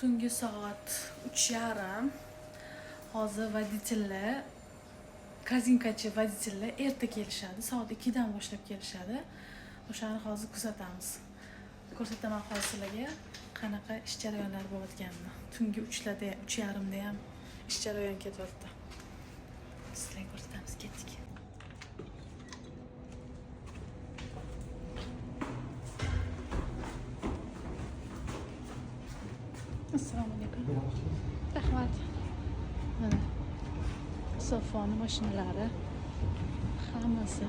Tungi soat 3:30. Hozir водитель lar, корзинка chi водитель lar erta kelishadi. Soat 2 dan boshlab kelishadi. O'shani hozir kuzatamiz. Ko'rsataman hozir sizlarga qanaqa ish jarayonlari bo'layotganini. Tungi 3larda, 3:30da ham ish jarayoni ketyapti. Sizlarga ko'rsatamiz, ketdik. Assalomu alaykum. Rahmat. Mana Sofoni mashinalari hammasi.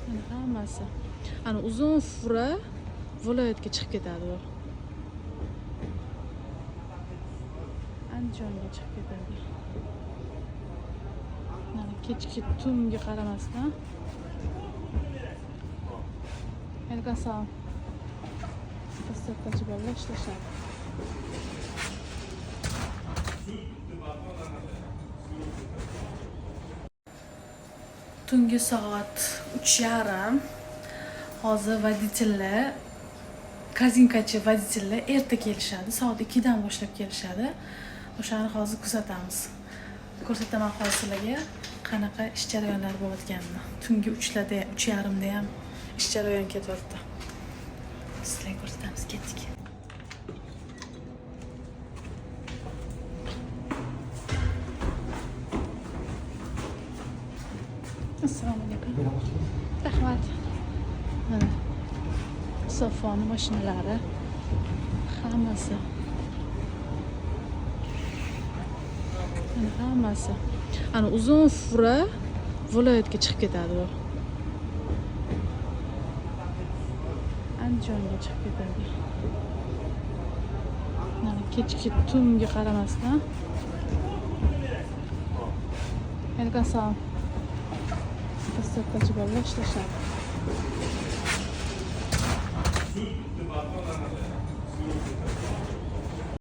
Mana hammasi. Ana uzun фура viloyatga chiqib ketadi u. Andijonga chiqib ketadi. Mana kechki tunga qaramasdan. Alaykum assalom. Доставка chi bolalar ishlashadi. Tungi soat 3:30. Hozir водитель lar, корзинка chi водитель lar erta kelishadi. Soat 2 dan boshlab kelishadi. O'shani hozir kuzatamiz. Ko'rsataman hozir sizlarga qanaqa ish jarayonlari bo'layotganini. Tungi 3larda, 3:30da ham ish jarayoni ketyapti. Sizlarga ko'rsatamiz, ketdik. Assalomu alaykum. Rahmat. Mana Sofoni mashinalari hammasi. Mana hammasi. Ana uzun фура viloyatga chiqib ketadi u. Andijonga chiqib ketadi. Mana kechki tunga qaramasdan. Alaykum assalom. Доставка chi bolalar ishlashadi.